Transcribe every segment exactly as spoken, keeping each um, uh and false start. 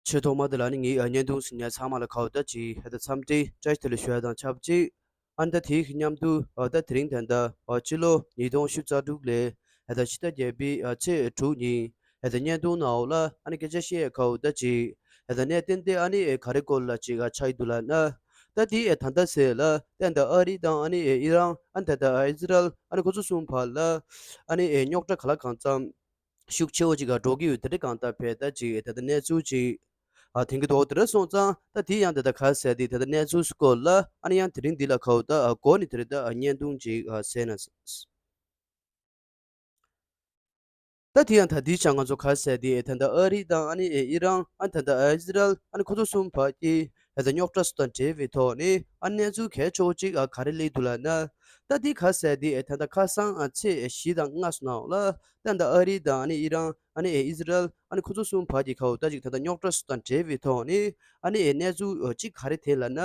ཆེས་ཐོག་མ་དེ་ལ་ནི་ངའི་ཨ་བརྙན་ཐུང་གཟིགས་མཁན་ཚང་མ་ལ་ཁ་བ་ད་ཅིག་ཧེ་ད་འཚམས་འདྲི་བཀྲ་ཤིས་བདེ་ལེགས་ཞུ་ཡ་དང་ཆབས་ཅིག་ཨ་ནི་ད་དེའི་མཉམ་དུ་ཨ་ད་དེ་རིང་ད་ལྟ་ཨ་ཕྱི་ལོ་ཉིས་སྟོང་བཅུ་དྲུག་ལོའི་ཧེ་ད་ཕྱི་ཟླ་བརྒྱད་པའི་ཨ་ཚེས་དྲུག་ཉིན་ཧེ་ད་བརྙན་ཐུང་ནང་འོག་ལ་ཨ་ནི་སྐད་ཆ་བཤད་ཡ་ཁ་བ་ད་ཅིག་ཧེ་ད་གནད་དོན་དེ་ཨ་ནི་ཨེ་ག་རེ་སྐོར་ལ་ཅིག་ཨ་ཆགས་ཡི་འདུག་ལབ་ན། ད་དེ་ཨེ་ད་ལྟ་ཟེར་ལ་ད་ད་ཨ་རི་དང་ཨ་ནི་ཨེ་ཨི་རན་ཨ་ནི་ད་ད་ཨི་ཟི་རལ་ཨ་ནི་ཁོ་ཚོ་གསུམ་བར་ལ་ཨ་ནི་ཨེ་རྙོག་དྲ་ག་ལ་གང་འཚམ། ཤུགས་ཆེ་བོ་ཅིག་ག་འགྲོ་གི་ཡོད། དེ་འདྲ་གང་ལྟར་བས་ད་ཅིག་ད་ལྟ་གནས་ཚུལ་ཅིག་ཨ་ཐོན་གྱི་འདུག་དེ་འདྲ་སོང་ཙང་ད་དེ་ཡང་ད་ལྟ་ག་ཟེར་དེ་ད་ལྟ་གནས་ཚུལ་སྐོར་ལ་ཨ་ནི་ཡང་དེ་རིང་འདི་ལ་ཁ་བ་ད་ཨ་འགོ་ནས་དེ་རིང་ད་ཨ་བརྙན་ཐུང་ཅིག་ཨ་གསན་ན། ད་དེ་ཡང་ད་དེའི་ཆ་ང་ཚོ་ག་ཟེར་དེ་ད་ལྟ་ཨ་རི་དང་ཨ་ནི་ཨི་རན་ཨ་ད་ལྟ་ཨི་ཟི་རལ་ཨ་ནི་ཁོ་ཚོ་གསུམ་བར་གྱི་ད་ལྟ་རྙོག་དྲ་སོགས་དང་འབྲེལ་བའི་ཐོག་ནས་ཨ་གནས་ཚུལ་གལ་ཆེ་བོ་ཅིག་ཨ་ག་རེ་སླེབས་འདུག་ལབ་ན། ད་དེ་ག་ཟེར་དེ་ཨེ་ད་ལྟ་ཁ་སང་ཨ་ཚེས་བཞི་དང་ལྔ་སོགས་ནང་ལ་ད་ལྟ་ཨ་རི་དང་ཨ་ནི་ཨི་རན་ཨ་ནི་ཨེ་ཨི་ཟི་རལ་ཨ་ནི་ཁོ་ཚོ་གསུམ་བར་གྱི་ཁ་བ་ད་ཅིག་ད་ལྟ་རྙོག་དྲ་སོགས་དང་འབྲེལ་བའི་ཐོག་ནས་ཨ་ནི་ཨེ་གནས་ཚུལ་ཨ་ཅིག་ག་རེ་ཐོན་ལབ་ན།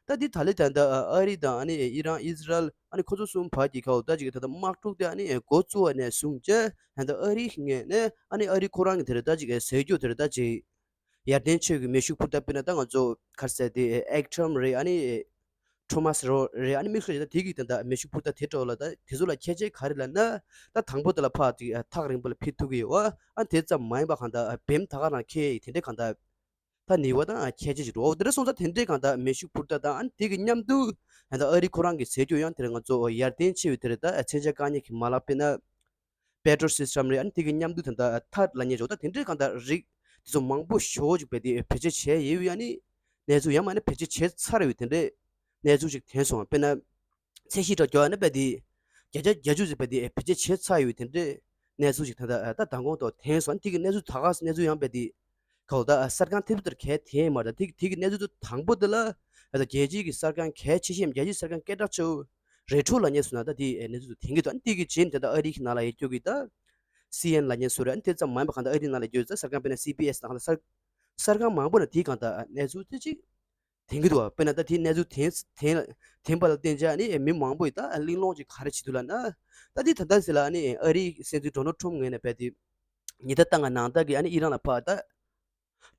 ད་དེ་ད་ལྟ་ད་ལྟ་ཨ་རི་དང་ཨ་ནི་ཨེ་ཨི་རན་ཨི་ཟི་རལ་ཨ་ནི་ཁོ་ཚོ་གསུམ་བར་གྱི་ཁ་བ་ད་ཅིག་ད་ལྟ་དམག་འཁྲུག་དེ་ཨ་ནི་ཨེ་འགོ་བཙུགས་པ་ནས་བཟུང་བྱས་ད་ལྟ་ཨ་རིའི་ངོས་ནས་ཨ་ནི་ཨ་རི་ཁོ་རང་གི་དེ་རེད་ད་ཅིག་ཨེ་ཟེར་རྒྱུ་དེ་རེད་ད་ཅིག་ཡར་ཐོན་ཆེ་བའི་མི་ཤུགས་འཕུར་མདའ་དཔེར་ན་ད་ང་ཚོ་ག་རེ་ཟེར་དེ་ཨེ་ཨེག་ཊམ་རེད། ཨ་ནི་ཐོ་མཱས་རོ་རེད། ཨ་ནི་དམིགས་བསལ་ད་དེ་གི་ད་ལྟ་མི་ཤུགས་འཕུར་མདའ་དེ་འདྲ་བོ་ལ་ད་དེ་ཚོ་ལ་ཁྱད་ཆོས་ག་རེ་ལབ་ན། ད་དང་པོ་དེ་ལ་ཕར་ཅིག་ཨ་ཐག་རིང་པོ་ལ་འཕུར་ཐུབ་ཀྱི་ཡོད་པ། ཨ་དེ་ཙམ་མ་ཡིན་པ་གང་ལྟར་ཨ་བེམ་ད་ག་རང་འཁྱེར་ཡི་དེ་འདྲས་གང་ལྟར་ད་ནུས་པ་དང་ཨ་ཁྱད་ཆོས་ཅིག་འགྲོ། འོ་དེ་འདྲ་སོང་ཙང་དེ་འདྲས་གང་ལྟར་མི་ཤུགས་འཕུར་མདའ་དང་ཨ་ནི་དེ་གི་མཉམ་དུ་ད་ལྟ་ཨ་རི་ཁོ་རང་གི་ཟེར་རྒྱུ་ཡང་དེ་རེད། ང་ཚོ་ཡར་ཐོན་ཆེ་བའི་དེ་རེད་ད་ཨ་མཚོན་ཆ་བཀག་ཉར་གྱི་མ་ལག་དཔེར་ན། པེ་ཊོལ་སིས་ཊམ་རེད། ཨ་ནི་དེ་གི་མཉམ་དུ་ད་ལྟ་ཐར་ལབ་མཁན་ཅིག་ད་དེ་འདྲའི་གང་ལྟར་རིགས་དེ་ཚོ་མང་པོ་ཞེ་པོ་ཅིག་བེད་དེ་བེད་སྤྱོད་བྱས་ཡོད་པའི་ཨ་ནི་གནས་ཚུལ། ཡང་མིན་ན་བེད་སྤྱོད་བྱས་ཚར་བའི་དེ་འདྲའི་གནས་ཚུལ་ཅིག་ཐོན་སོང་། དཔེར་ན་ཚད་གཞི་འདྲ་བརྒྱབ་ཡ་ན་བེད་དེ་བརྒྱ་ཆ་བརྒྱད་ཅུ་ཙམ་བེད་དེ་བེད་སྤྱོད་བྱས་ཚར་ཡོད་པའི་དེ་འདྲའི་གནས་ཚུལ་ཅིག་ད་ལྟ་ད་མདང་དགོང་ཐོག་ཐོན་སོང་། ཨ་ནི་དེ་གི་གནས་ཚུལ་ད་ག་གནས་ཚུལ་ཡང་བེད་དེ་ག་འོ་ད་གསར་ཁང་ཐེབས་དེར་གལ་ཐེ་མ་རེད། དེ་དེ་གི་གནས་ཚུལ་དུ་དང་པོ་དེ་ལ་ད་རྒྱལ་སྤྱིའི་གི་གསར་ཁང་གལ་ཆེ་ཤོས་རྒྱལ་སྤྱིའི་གསར་ཁང་སྐད་གྲགས་ཆེ་བོ་རེ་ཊོ་ལབ་མཁན་ཚོ་ནང་ད་དེ་གནས་ཚུལ་དུ་ཐོན་གྱི་འདུག་ཨ་ནི་དེ་གི་རྗེས་ནས་ད་ལྟ་ཨ་རིའི་གི་ནང་ལ་ཡོད་རྒྱུ་གི་ད་སི་ཨེན་ལབ་མཁན་ཚོ་རེད། ཨ་ནི་དེ་ཙམ་མ་ཡིན་པ་གང་ལྟར་ཨ་རིའི་ནང་ལ་ཡོད་ཙང་གསར་ཁང་དཔེར་ན་སི་བི་ཨེས་དང་གང་ལྟར་གསར་ཁང་མང་པོ་ནང་དེ་གང་ལྟར་གནས་ཚུལ་དེ་ཅིག་ཐོན་གྱི་འདུག་དཔེར་ན་ད་དེ་གནས་ཚུལ་ཐོན་ཐོན་ཐོན་པ་ལ་བརྟེན་བྱས་ཨ་ནི་མི་མང་པོ་ཡིས་ད་གླེང་སློང་ཅིག་ག་རེ་བྱེད་འདུག་ལབ་ན། ད་དེ་ད་ལྟ་ཟེར་ལ་ཨ་ནི་ཨ་རིའི་སྲིད་འཛིན་ཌོ་ནལ་ཊམ་ངོས་ནས་བས་དེ་ཉི་ཟླ་ལྔ་ནང་ལྟར་གྱི་ཨ་ནི་ཨི་རན་ལ་ཕར་ད་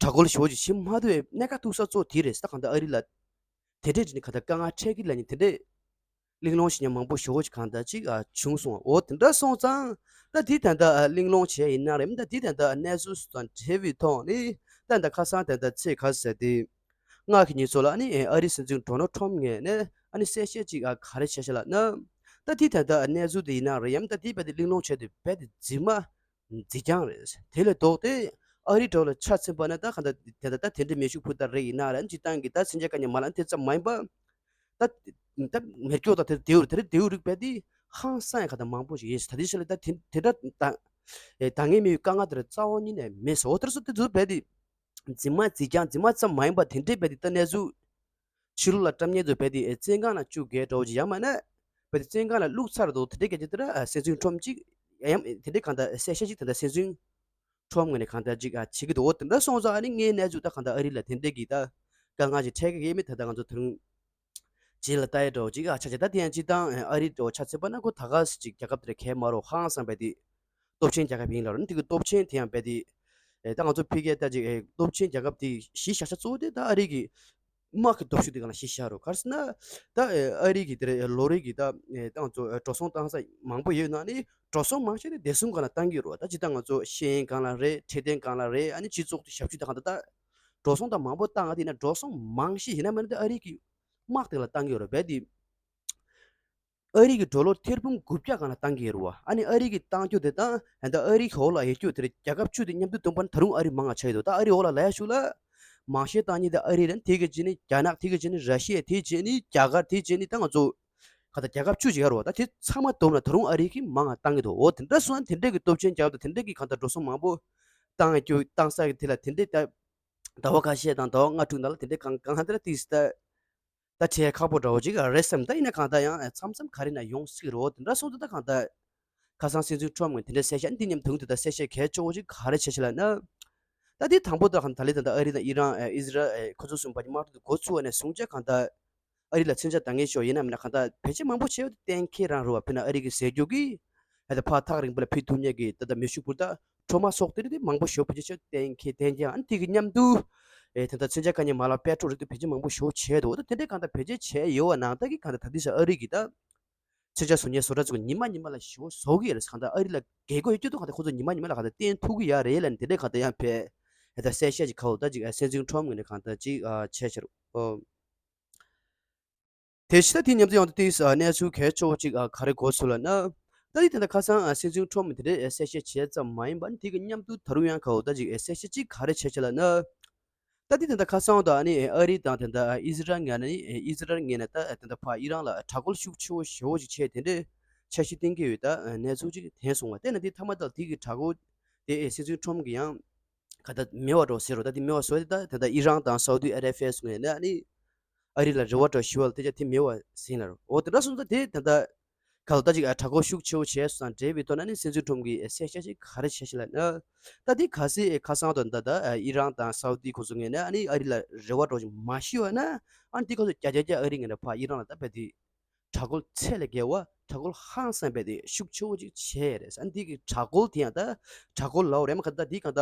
དྲག་རྒོལ་ཞེ་པོ་ཅིག་བྱེད་མ་ཐུབ་པའི་གནད་འགག་ཐུག་ས་གཙོ་བོ་དེ་རེད། ད་གང་ལྟར་ཨ་རི་ལ་དེ་འདྲས་ཅིག་ནི་གང་ལྟར་དཀའ་ངལ་འཕྲད་ཀྱི་ལབ་ནི་དེ་འདྲས་གླེང་སློང་བྱེད་མཁན་མང་པོ་ཞེ་པོ་ཅིག་གང་ལྟར་ཅིག་ཨ་བྱུང་སོང་། འོ་དེ་འདྲ་སོང་ཙང་ད་དེ་ད་ལྟ་ཨ་གླེང་སློང་བྱས་ཡིན་ན་རེད། ད་དེ་ད་ལྟ་གནས་ཚུལ་སོགས་དང་འབྲེལ་བའི་ཐོག་ནས་ད་ད་ཁ་སང་ད་ད་ཚེས་ག་ཟེར་དེ་ལྔ་གི་ཉིན་ཚོ་ལ་ཨ་ནི་ཨ་རིའི་སྲིད་འཛིན་ཌོ་ནལ་ཊམ་ངོས་ནས་ཨ་ནི་གསལ་བཤད་ཅིག་ཨ་ག་རེ་བྱས་ཤག་ལབ་ན། ད་དེ་ད་ལྟ་གནས་ཚུལ་དེ་ཡིན་ན་རེད། ཡང་ད་དེ་རྦད་དེ་གླེང་སློང་བྱས་དུས་རྦད་དེ་རྫུན་མ་རྫིག་རྐྱང་རེད། དེ་ལས་ལྡོག་སྟེ་ཨ་རི་འདྲ་བོ་ལ་ཆ་མཚོན་པ་ན་ད་གང་ལྟར་དེ་ལྟར་ད་དེ་འདྲའི་མི་ཤུགས་འཕུར་མདའ་རིགས་ཡིན་ན་ར་སྤྱིར་བཏང་གི་ད་མཚོན་ཆ་བཀག་ཉར་མ་ལག་དེ་ཙམ་མ་ཡིན་པ། ད་ད་མེ་སྒྱོགས་དང་དེ་ལྡེའུ་དེ་ལྡེའུ་རིགས་རྦད་དེ་ཧང་སང་ཡ་གང་ལྟར་མང་པོ་ཞིག་ཡོད། ད་དེ་ཤ་ལས་ད་དེ་དེ་འདྲ་ད་ཨེ་ད་ངས་མི་ཡོད་དཀའ་ངལ་དེ་ར་རྩ་བ་ཉིད་ནས་མེད་སོ། འོ་དེར་སོ་དེ་ཚོ་རྦད་དེ་རྫུན་མ་རྫིག་རྐྱང་རྫུན་མ་ཙམ་མ་ཡིན་པ་དེ་འདྲའི་རྦད་དེ་ད་གནས་ཚུལ། ཕྱི་ལོགས་ལ་བཀྲམ་མཁན་ཚོ་རྦད་དེ་ཨེ་བཙོན་ཁང་ནང་བཅུག་གས་འདྲ་བོ་ཅིག་ཡང་མིན་ན་རྦད་དེ་བཙོན་ཁང་ལ་བླུགས་ཚར་འདུག་དེ་འདྲའི་སྐད་ཆ་དེ་འདྲ་ཨ་སྲིད་འཛིན་ཊམ་ཅིག་ཡང་དེ་འདྲའི་གང་ལྟར་གསལ་བཤད་ཅིག་དེ་འདྲ་སྲིད་འཛིན་ཊམ་ངོས་ནས་གང་ལྟར་ཅིག་ཨ་བྱེད་ཀྱི་འདུག་འོ་དེ་འདྲ་སོང་ཙང་ཨ་ནི་ངའི་གནས་ཚུལ་ད་གང་ལྟར་ཨ་རི་ལ་དེ་འདྲའི་གི་ད་དཀའ་ངལ་ཅིག་འཕྲད་ཀྱི་ཡོད་མེད་ད་ལྟ་ང་ཚོ་དེ་རིང་རྗེས་ལ་ལྟ་ཡ་འདྲ་བོ་ཅིག་ཨ་ཆ་ཆ་ད་དེ་ཡང་སྤྱིར་བཏང་ཨ་རི་འདྲ་བོ་ཆ་མཚོན་པ་ན་ཁོ་ད་ག་སེ་ཅིག་རྒྱལ་ཁབ་དེ་ར་གས་མ་རོ་ཧང་སང་རྦད་དེ། སྟོབས་ཆེན་རྒྱལ་ཁབ་ཡིན་ལ་ར་ནི་དེ་གི་སྟོབས་ཆེན་དེ་ཡང་རྦད་དེ། ཨེ་ད་ང་ཚོ་ཕ་གིར་ལྟ་ཅིག་ཨེ་སྟོབས་ཆེན་རྒྱལ་ཁབ་དེ་གཞི་བཞག་ས་གཙོ་བོ་དེ་ད་ཨ་རི་གི་དམག་གི་སྟོབས་ཤུགས་དེ་སྒང་ལ་གཞི་བཞག་རོ། ག་རེ་ཟེར་ན་ད་ཨེ་ཨ་རི་གི་དེ་རེད་ལོ་རེ་གི་ད་ཨེ་ད་ང་ཚོ་ཨེ་འགྲོ་སོང་བཏང་ས་མང་པོ་ཡོད་ནང་ནས་འགྲོ་སོང་མང་ཤོས་དེ་བདེ་སྲུང་སྒང་ལ་བཏང་གི་ཡོད་རེད་བ། ད་ཅི་ད་ང་ཚོ་ཤེས་ཡོན་སྒང་ལ་རེད། འཕྲོད་བསྟེན་སྒང་ལ་རེད། ཨ་ནི་སྤྱི་ཚོགས་དེ་ཞབས་ཞུ་དེ་གང་ལྟར་ད་འགྲོ་སོང་ད་མང་པོ་བཏང་ཨ་དེ་ན་འགྲོ་སོང་མང་ཤོས་ཡིན་ན་མིན་ན་ད་ཨ་རི་གི་དམག་དེ་ལ་བཏང་གི་ཡོད་རེད་བས་དེ། ཨ་རི་གི་ཌོ་ལར་ཐེར་འབུམ་དགུ་བརྒྱ་སྒང་ལ་བཏང་གི་ཡོད་རེད་བ། ཨ་ནི་ཨ་རི་གི་བཏང་རྒྱུ་དེ་དང་ད་ཨ་རི་གི་འོག་ལ་ཡོད་རྒྱུ་དེ་རྒྱལ་ཁབ་བཅུ་དེ་མཉམ་དུ་བསྡོམས་པ་ན་ད་རུང་ཨ་རི་མང་ང་ཆགས་ཡོད་འདུག་ད་ཨ་རི་འོག་ལ་ལབ་ཡ་ཞུ་ལ། མང་ཤོས་བཏང་མཁན་དེ་ཨ་རི་རེད། དེ་གི་རྗེས་ནི་རྒྱ་ནག་དེ་གི་རྗེས་ནི་ར་ཤི་ཡ་དེ་གི་རྗེས་ནི་རྒྱ་གར་དེ་གི་རྗེས་ནི་ད་ང་ཚོ་ག་ད་རྒྱལ་ཁབ་བཅུ་ཅིག་ཡོད་རེད་བ། ད་དེ་ཚང་མ་བསྡོམས་ན་ད་རུང་ཨ་རི་གི་མང་ང་བཏང་གི་འདུག་འོ་དེ་འདྲ་སོང་ན་དེ་འདྲས་གི་སྟོབས་ཆེན་རྒྱལ་ཁབ་དང་དེ་འདྲས་གི་གང་ལྟར་འགྲོ་སོང་མང་པོ་བཏང་ཡ་རྒྱུ་བཏང་ས་གི་དེ་ལ་དེ་འདྲས་ད་ཟླ་བ་ཁ་ཤས་དང་ཟླ་བ་ལྔ་དྲུག་ནང་ལ་དེ་འདྲས་གང་གང་ལྟར་ཏིས་ད། ད་ཁྲལ་ཁག་པོ་འདྲ་བོ་ཅིག་རེད་བསམ། ད་ཡིན་ན་གང་ལྟར་ཡང་མཚམས་མཚམས་ག་རེ་ན་ཡོང་སྲིད་རོ། དེ་འདྲ་སོང་ཙང་ད་གང་ལྟར་ཁ་སང་སྲིད་འཛིན་ཊམ་ངོས་དེ་འདྲ་གསལ་བཤད་འདི་མཉམ་དུ་དེ་ལྟར་གསལ་བཤད་གལ་ཆེ་བོ་ཅིག་ག་རེ་བྱས་ཤག་ལབ་ན། ད་དེ་དང་པོ་ད་གང་ད་ལི་ད་ད་ཨ་རི་དང་ཨི་རན་ཨི་ཟི་རལ་ཁོ་ཚོ་གསུམ་བར་གྱི་དམག་འཁྲུག་དེ་འགོ་ཚུགས་པ་ནས་བཟུང་བྱས་གང་ལྟར་ཨ་རི་ལ་མཚོན་ཆ་འདང་ངེས་ཤོག་ཡིན་ན་མིན་ན་གང་ལྟར་བེད་སྤྱོད་མང་པོ་བྱས་ཡོད་དེ་གཏན་འཁེལ་རང་རེད་བ། དཔེར་ན་ཨ་རི་གི་ཟེར་རྒྱུ་གི་ཨ་ད་ཕར་ཐག་རིང་པོ་ལ་ཕུད་ཐུབ་མཁན་གི་ད་ད་མེ་ཤུགས་འཕུར་མདའ་ ཁྲོམ་སོགས་དེ་རིགས་དེ་མང་པོ་ཞེ་པོ་བེད་སྤྱོད་བྱས་གཏན་འཁེལ་གཏན་འཁེལ། ཨ་ནི་དེ་གི་མཉམ་དུ་ཨེ་ད་ལྟ་མཚོན་ཆ་ག་ནས་མ་ལག་པེ་ཊྲོལ་རིགས་དེ་བེད་སྤྱོད་མང་པོ་ཞེ་པོ་བྱས་འདུག་ད་དེ་འདྲའི་གང་ལྟར་བེད་སྤྱོད་བྱས་ཡོད་པ་ནང་ལྟར་གྱི་གང་ལྟར་ད་ལྟའི་ཆར་ཨ་རི་གི་ད་མཚོན་ཆ་བཟོ་མཁན་བཟོ་གྲྭ་ཚོ་ཉི་མ་ཉི་མ་ལ་ཞེ་པོ་བཟོ་གི་ཡོད་རེད། གང་ལྟར་ཨ་རི་ལ་རྒྱལ་སྒོ་ཡོད་ཀྱི་འདུག་གང་ལྟར་ཁོ་ཚོ་ཉི་མ་ཉི་མ་ལ་གང་ལྟར་བསྟན་ཐུབ་ཀྱི་ཡོད་རེད་ལབ་ནས་དེ་འདྲའི་གང་ལྟར་ཡང་བས་ད་གསལ་བཤད་ཅིག་ག་འོ་ད་ཅིག་སྲིད་འཛིན་ཁྲོམ་ངོས་ནས་གང་ལྟར་ཅིག་བྱས་ཤར། དེ་ཕྱི་ད་དེ་མཉམ་དུ་ཡང་དུ་དེའི་གནས་ཚུལ་གལ་ཆེ་བོ་ཅིག་ག་རེ་གོ་ཚུལ་ལ་ན། ད་དེ་དེ་འདྲ་ཁ་སང་སྲིད་འཛིན་ཁྲོམ་དེ་འདྲའི་གསལ་བཤད་བྱས་ཙམ་མ་ཡིན་པ་ནི་དེ་གི་མཉམ་དུ་ད་རུང་ཡང་ག་འོ་ད་ཅིག་གསལ་བཤད་ཅིག་ག་རེ་བྱས་ཤག་ལབ་ན། ད་དེ་དེ་འདྲ་ཁ་སང་ད་ནི་ཨ་རི་དང་དེ་འདྲ་ཨི་ཟི་རལ་ངོས་ནས་ནི་ཨི་ཟི་རལ་ངོས་ནས་ད་དེ་འདྲ་ཕ་ཨི་རན་ལ་དྲག་རྒོལ་ཤུགས་ཆེ་བོ་ཞེ་བོ་ཅིག་བྱས་དེ་འདྲའི་འཆར་གཞི་བཏིང་གི་ཡོད་ད་གནས་ཚུལ་ཅིག་ཐོན་སོང་བ། དེ་ན་དེ་མཐའ་མ་ད་དེ་གི་དྲག་རྒོལ་དེ་སྲིད་འཛིན་ཁྲོམ་གི་ཡང་ག་ད་མེད་པ་འགྲོ་ཟེར་རོ། ད་དེ་མེད་པ་བཟོས་ཏེ་ད་དེ་འདྲ་ཨི་རན་དང་སའུ་ཏི་ཨ་ར་ཧྥི་ཡ་ངོས་ནས་ནི་ཨ་རི་ལ་རེ་བ་འདྲ་ཞུ་བ་ལ་དེ་ཅག་དེ་མེད་པ་ཟིན་ལ་རོ། འོ་དེ་འདྲ་སོང་ཙང་དེ་ད་ལྟ་ག་ལ་ད་ཅིག་ཨ་དྲག་རྒོལ་ཤུགས་ཆེ་བོ་བྱས་སོང་ཙང་འབྲེལ་བའི་ཐོག་ན་ནི་སྲིད་འཛིན་ཁྲོམ་གྱིས་གསལ་བཤད་ཅིག་ག་རེ་བྱས་ཤག་ལབ་ན། ད་དེ་གལ་སྲིད་ཁ་སང་དང་ད་ད་ཨི་རན་དང་སའུ་ཏི་ཁོ་ཚོ་ངོས་ནས་ཨ་ནི་ཨ་རི་ལ་རེ་བ་འདྲ་ཞིག་མ་ཞུས་པ་ན་ཨ་ནི་དེ་ཁོ་ཚོ་བརྒྱ་ཆ་བརྒྱ་ཨ་རི་ངོས་ནས་ཕར་ཨི་རན་ལ་ད་བས་དེ་དྲག་རྒོལ་ཚད་ལས་བརྒལ་བ་དྲག་རྒོལ་ཧང་སང་བས་དེ་ཤུགས་ཆེ་བོ་ཅིག་བྱས་རེད། ཨ་ནི་དེ་གི་དྲག་རྒོལ་དེ་ཡང་ད་དྲག་རྒོལ་ལའོ་རེད་མ་ག་ད་དེ་གང་ད་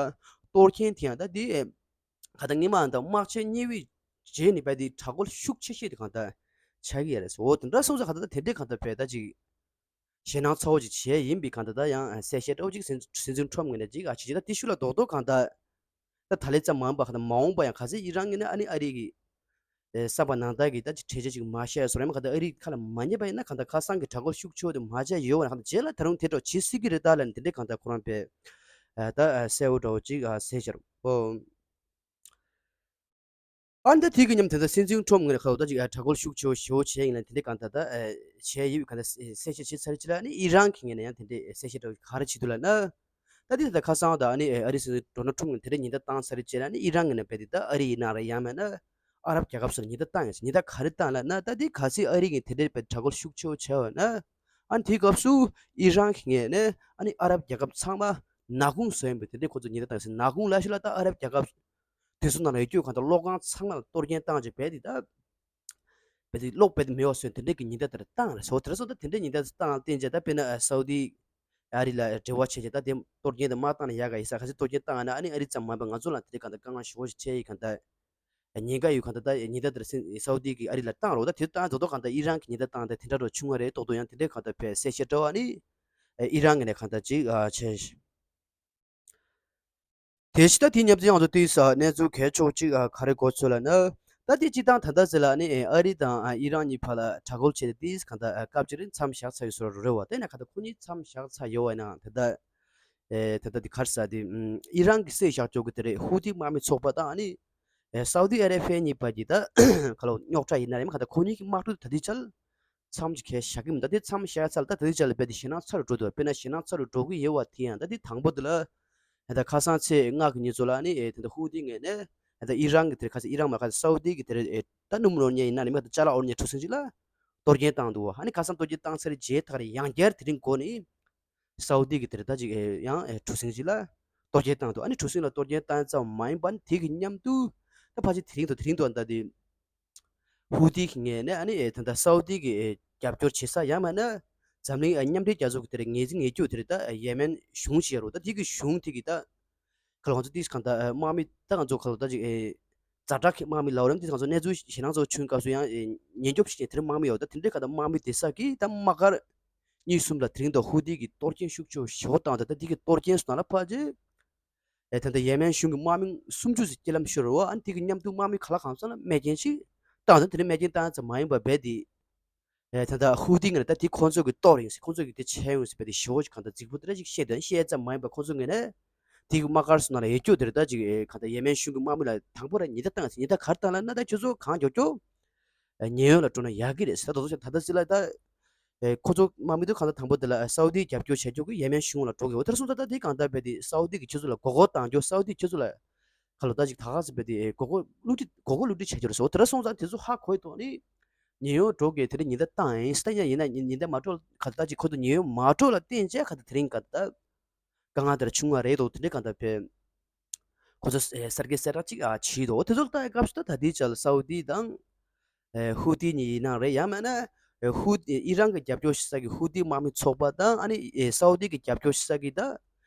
གཏོར་སྐྱོན་དེ་ཡང་ད་དེ། ག་ད་ངེས་མ་འདང་དམག་ཆེན་གཉིས་པའི་རྗེས་ནས་བས་དེ་དྲག་རྒོལ་ཤུགས་ཆེ་ཤོས་དེ་གང་ལྟར་ཆགས་ཀྱི་ཡོད་རེད། འོ་དེ་འདྲ་སོང་ཙང་ག་ད་ད་དེ་འདྲའི་གང་ལྟར་བས་ད་ཅིག་ཞེད་སྣང་ཚ་བོ་ཅིག་བྱས་ཡིན་པའི་གང་ལྟར་ད་ཡང་གསལ་བཤད་འདྲ་བོ་ཅིག་སྲིད་སྲིད་འཛིན་ཁྲོམ་ངོས་ནས་ཅིག་ཨ་ཅིག་ཅིག་ད་དེ་ཤུགས་ལ་རྡོག་རྡོག་གང་ལྟར་ད་ད་ལན་ཙམ་མ་ཡིན་པ་གང་ལྟར་མ་འོངས་པ་ཡང་གལ་སྲིད་ཨི་རན་ངོས་ནས་ཨ་ནི་ཨ་རི་གི་བསམ་པ་ནང་ལྟར་གྱི་ད་ཅིག་གྲོས་ཆོད་ཅིག་མ་བཤད་སོང་རེད་མ་ག་ད་ཨ་རི་ཁ་ལ་མ་ཉན་པ་ཡིན་ན་གང་ལྟར་ཁ་སང་གི་དྲག་རྒོལ་ཤུགས་ཆེ་བོ་དེ་མ་བྱས་ཡོད་པ་ན་གང་ལྟར་རྗེས་ལ་ད་རུང་དེ་འདྲ་བྱེད་སྲིད་ཀྱི་རེད་ད་ལབ་ནས་དེ་འདྲའི་གང་ལྟར་ཁོ་རང་པས་ད་གསལ་བོ་འདྲ་བོ་ཅིག་ཟེར་ཤར། ཨོ། ཨ་ནི་ད་དེ་གི་མཉམ་དེ་ད་སྲིད་འཛིན་ཁྲོམ་ངོས་ནས་ཁ་ལོ་ད་ཅིག་ཨ་དྲག་རྒོལ་ཤུགས་ཆེ་བོ་ཞེ་བོ་བྱས་ཡིན་ལ་དེ་འདྲའི་གང་ལྟར་ད་ཨ་བྱས་ཡོད་གང་ལྟར་གསལ་བཤད་བྱས་ཚར་ཅིག་ལ་ནི་ཨི་རན་གྱི་ངོས་ནས་ཡང་དེ་འདྲའི་གསལ་བཤད་འདྲ་བོ་ག་རེ་བྱེད་འདུག་ལབ་ན། ད་དེ་ད་ཁ་སང་ད་ཨ་ནི་ཨ་རི་སྲིད་འཛིན་ཌོ་ནལ་ཁྲོམ་ངོས་ནས་དེ་འདྲའི་ཉེན་བརྡ་བཏང་ཚར་ཅིག་ལ་ནི་ཨི་རན་ངོས་ནས་བས་དེ་ད་ཨ་རི་ཡིན་ན་རེད་ཡང་མིན་ན་ཨ་རབ་རྒྱལ་ཁབ་སོགས་ལ་ཉེན་བརྡ་བཏང་ཡོད་ཟེར། ཉེན་བརྡ་ག་རེ་བཏང་ལབ་ན། ད་དེ་གལ་སྲིད་ཨ་རི་གིས་དེ་འདྲའི་བས་དྲག་རྒོལ་ཤུགས་ཆེ་བོ་བྱས་པ་ན་ཨ་ནི་དེའི་སྐབས་སུ་ཨི་རན་གྱི་ངོས་ནས་ཨ་ནི་ཨ་རབ་རྒྱལ་ཁབ་ཚང་མ་ནག་ཁུང་བཟོ་ཡིན་པའི་དེ་འདྲའི་ཁོ་ཚོ་ཉེན་བརྡ་བཏང་ཡོད་ཟེར། ནག་ཁུང་ལབ་ཤེས་ལ་ད་ཨ་རབ་རྒྱལ་ཁབ་དེ་ཚོ་ནང་ལ་ཡོད་རྒྱུ་གང་ལྟར་གློག་ཁང་ཚང་མ་ལ་གཏོར་སྐྱོན་བཏང་བྱས་བས་དེ་ད་བས་དེ་གློག་བས་དེ་མེད་པ་བཟོས་དེ་འདྲའི་གི་ཉེན་བརྡ་དེ་འདྲ་བཏང་རེད་ཟེར། འོ་དེ་འདྲ་སོང་ད་དེ་འདྲའི་ཉེན་བརྡ་བཏང་བསྟན་བྱས་ད་དཔེར་ན་ཨ་སའུ་དི་ཨ་རི་ལ་འབྲེལ་བ་བྱས་བྱས་ད་དེ་གཏོར་སྐྱོན་དེ་མ་བཏང་ན་ཡག་ག་ཡིན་ས། གལ་སྲིད་གཏོར་སྐྱོན་བཏང་ན་ཨ་ནི་ཨ་རི་ཙམ་མ་ཡིན་པ་ང་ཚོ་ལ་དེ་འདྲའི་གང་ལྟར་དཀའ་ངལ་ཞེ་པོ་ཞིག་འཕྲད་ཡི་གང་ལྟར་ཉེན་ཁ་ཡོད་གང་ལྟར་ད་ཉེན་བརྡ་དེ་འདྲ་སའུ་དི་གིས་ཨ་རི་ལ་བཏང་རོགས། ད་དེ་བཏང་རྡོག་རྡོག་གང་ལྟར་ཨི་རན་གྱི་ཉེན་བརྡ་བཏང་ད་དེ་འདྲ་འདྲ་བྱུང་བ་རེད། རྡོག་རྡོག་ཡང་དེ་འདྲའི་གང་ལྟར་བས་གསལ་བཤད་འདྲ་བོ་ཨ་ནི་ཨི་རན་གྱི་ནས་གང་ལྟར་ཅིག་ཨ་བྱས། དེ་ཕྱི་ད་དེའི་མཉམ་དུ་ཡང་དུ་དེའི་ས་གནས་ཚུལ་གལ་ཆེ་བོ་གཅིག་ཨ་ག་རེ་གོ་ཚུལ་ལབ་ན། ད་དེ་སྤྱིར་བཏང་ད་ལྟ་ཟེར་ལ་ནི་ཨ་རི་དང་ཨི་རན་གཉིས་བར་ལ་དྲག་རྒོལ་བྱས་ཏེ་དེའི་གང་ལྟར་སྐབས་གཅིག་རིང་མཚམས་བཞག་ཚར་ཡོད་བཟོ་འདྲ་རེད་བ། དེ་ན་གང་ལྟར་ཁོ་གཉིས་མཚམས་བཞག་ཚར་ཡོད་བ་ཡིན་ནའང་ད་ལྟ་ཨེ་ད་ལྟ་དེ་ག་རེ་ཟེར་དེ་ཨི་རན་གྱིས་བསད་བཞག་ཆོག་གི་དེ་རེད། ཧུ་ཐི་དམག་མི་ཚོགས་པ་དང་ཨ་ནི་ཨེ་སའུ་དི་ཨ་ར་ཧྥི་གཉིས་བར་གྱི་ད་ག་ལ་རྙོག་དྲ་ཡིན་ན་རེད་མ་གང་ལྟར་ཁོ་གཉིས་ཀྱི་དམག་འཁྲུག་ད་ལྟའི་ཆར་མཚམས་ཅིག་གས་བཞག་གི་མི་འདུག་དེ་མཚམས་བཞག་ཚར་ལ་ད་ད་ལྟའི་ཆར་ལ་རྦད་དེ་ཞེད་སྣང་ཚ་རུ་འགྲོ་འདུག་དཔེར་ན་ཞེད་སྣང་ཚ་རུ་འགྲོ་གི་ཡོད་བ་དེ་ཡང་ད་དེ་དང་པོ་དེ་ལ་ད་ཁ་སང་ཚེས་ལྔ་གི་ཉིན་ཚོ་ལ་ནི་ཨེ་ད་ལྟ་ཧུ་ཐི་ངོས་ནས་ད་ཨི་རན་གྱི་དེར་ཁ་སང་ཨི་རན་མ་ཁ་སང་སའུ་དི་གི་དེར་ཨེ་ད་སྣུམ་འོར་ཉལ་ཡིན་ན་ནི་མ་ད་ཅ་ལག་འོར་ཉལ་གྲུ་གཟིངས་ཅིག་ལ་གཏོར་སྐྱོན་བཏང་འདུག་ཨ་ནི་ཁ་སང་གཏོར་སྐྱོན་བཏང་ཚར་རྗེས་ད་ག་རེ་ཡང་བསྐྱར་དེ་རིང་འགོ་ནས་སའུ་དི་གི་དེར་ད་ཅིག་ཨེ་ཡང་ཨེ་གྲུ་གཟིངས་ཅིག་ལ་གཏོར་སྐྱོན་བཏང་འདུག་ཨ་ནི་གྲུ་གཟིངས་ལ་གཏོར་སྐྱོན་བཏང་ཙམ་མ་ཡིན་པར་དེ་གི་མཉམ་དུ་ད་ཕལ་ཆེར་དེ་རིང་དང་དེ་རིང་དུ་ཨ་ད་དེ། ཧུ་ཐི་གི་ངོས་ནས་ཨ་ནི་ཨེ་ད་ལྟ་སའུ་དི་གི་ཨེ་རྒྱབ་སྐྱོར་བྱེད་ས་ཡང་མིན་ན་འཛམ་གླིང་ཨེ་མཉམ་འབྲེལ་རྒྱལ་ཚོགས་ཀྱི་དེར་ངོས་འཛིན་ངེས་རྒྱུ་དེར་ད་ཨེ་ཡེ་མེན་གཞུང་ཞིག་ཡོད་རེད། ད་དེ་གི་གཞུང་དེ་གི་ད་ཁ་ལོ་ང་ཚོ་ཏིས་གང་ད་ཨེ་དམག་མི་ད་ང་ཚོ་ཁ་ལོ་ད་ཅིག་ཨེ་ཛ་དྲག་གི་དམག་མི་ལབ་རེད། ཏིས་ང་ཚོ་གནས་ཚུལ་ཞེད་སྣང་ཚོ་བྱུང་སྐབས་སུ་ཡང་ཨེ་ཉེན་སྐྱོབ་བྱེད་མཁན་དེར་དམག་མི་ཡོད། ད་དེ་འདྲའི་ག་ད་དམག་མི་སྡེ་གསར་གི་ད་དམག་སྒར་གཉིས་གསུམ་ལ་དེ་རིང་ད་ཧུ་ཐི་གི་གཏོར་སྐྱོན་ཤུགས་ཆེ་བོ་ཞེ་པོ་བཏང་། ད་ད་དེ་གི་གཏོར་སྐྱོན་སོང་ན་ལ་ཕལ་ཆེར། ཨེ་ད་ལྟ་ཡེ་མེན་གཞུང་གི་དམག་མི་སུམ་ཅུ་ཙམ་རྐྱེན་ལམ་ཤོར་བ། ཨ་ནི་དེ་གི་མཉམ་དུ་དམག་མི་ག་ལ་གང་ཚང་ལ་རྨས་སྐྱོན་ཞིག་བཏང་། ད་དེ་ནི་རྨས་སྐྱོན་བཏང་ཙམ་མ་ཡིན་པར་རྦད་དེ་ཨེ་ད་ལྟ་ཧུ་ཐི་ངོས་ནས་ད་དེ་ཁོང་ཚོ་གི་གཏོར་ཡིན་ཟེར། ཁོང་ཚོ་གི་དེ་བྱས་ཡོང་ཟེར་རྦད་དེ་ཞེ་པོ་ཞིག་གང་ལྟར་རྫིག་པོ་དེ་འདྲ་ཞིག་བཤད་དོན་བཤད་ཙམ་མ་ཡིན་པར་ཁོང་ཚོ་ངོས་ནས་དེ་གི་དམག་སྒར་སོང་ན་ལ་ཡོད་རྒྱུ་དེ་རེད། ད་ཅིག་ཨེ་གང་ལྟར་ཡེ་མེན་གཞུང་གི་དམག་མི་ལ་དང་པོ་ར་ཉེན་བརྡ་བཏང་ཟེར། ཉེན་བརྡ་ག་རེ་བཏང་ལབ་ན་ད་ཁྱོད་ཚོ་གང་མགྱོགས་མགྱོགས་ཉེན་གཡོལ་ལ་འགྲོ་ན་ཡག་གི་རེད་ཟེར། ད་དོ་ཚོ་ད་ལྟ་ཟེར་ལ་ད། ཨེ་ཁོ་ཚོ་དམག་མི་དེ་གང་ལྟར་དང་པོ་དེ་ལ་སའུ་དི་རྒྱབ་སྐྱོར་བྱ་རྒྱུ་གི་ཡེ་མེན་གཞུང་ལ་འགྲོ་གི་ཡོད། དེར་སོང་ཙང་ད་དེ་གང་ལྟར་རྦད་དེ་སའུ་དི་གི་ཁྱོད་ཚོ་ལ་མགོ་སྐོར་གཏང་རྒྱུ། སའུ་དི་ཁྱོད་ཚོ་ལ་ག་ལ་ད་ཅིག་ད་ག་ཟེར་རྦད་དེ་ཨེ་མགོ་སྐོར་བསླུ་བྲིད་མགོ་སྐོར་བསླུ་བྲིད་བྱ་རྒྱུ་རེད་ཟེར། དེར་སོང་ཙང་དེ་ཚོ་ཧ་གོ་ཡི་ཐོག་ནས་ཉེན་གཡོལ་འགྲོ་གི་དེ་རིང་ཉེན་བརྡ་བཏང་ཡིན་ཟེར། ད་ཡང་ཡིན་ན་ཉེན་བརྡ་མ་སྤྲོད་ག་ད་ཅིག་ཁོ་ཚོ་ཉེན་གཡོལ་མ་སྤྲོད་ལ་བརྟེན་བྱས་ག་ད་དེ་རིང་ག་ད། དཀའ་ངལ་དེ་འདྲ་བྱུང་བ་རེད་འདུག་དེ་འདྲའི་གང་ལྟར་བས་ཁོ་ཚོ་ཨེ་གསར་བརྗེ་གསལ་བསྒྲགས་ཅིག་ཨ་བྱས་འདུག་དེ་ཚོ་ལ་ལྟ་ཡི་སྐབས་སུ་ད་ད་ལྟའི་ཆར་ལ་སའུ་དི་དང་ཨེ་ཧུ་ཐི་གཉིས་ཡིན་ན་རེད། ཡང་མིན་ན་ཨེ་ཧུ་ཨི་རན་གྱི་རྒྱབ་སྐྱོར་བྱེད་ས་གི་ཧུ་ཐི་དམག་མི་ཚོགས་པ་དང་ཨ་ནི་ཨེ་སའུ་དི་གི་རྒྱབ་སྐྱོར་བྱེད་ས་གི་ད་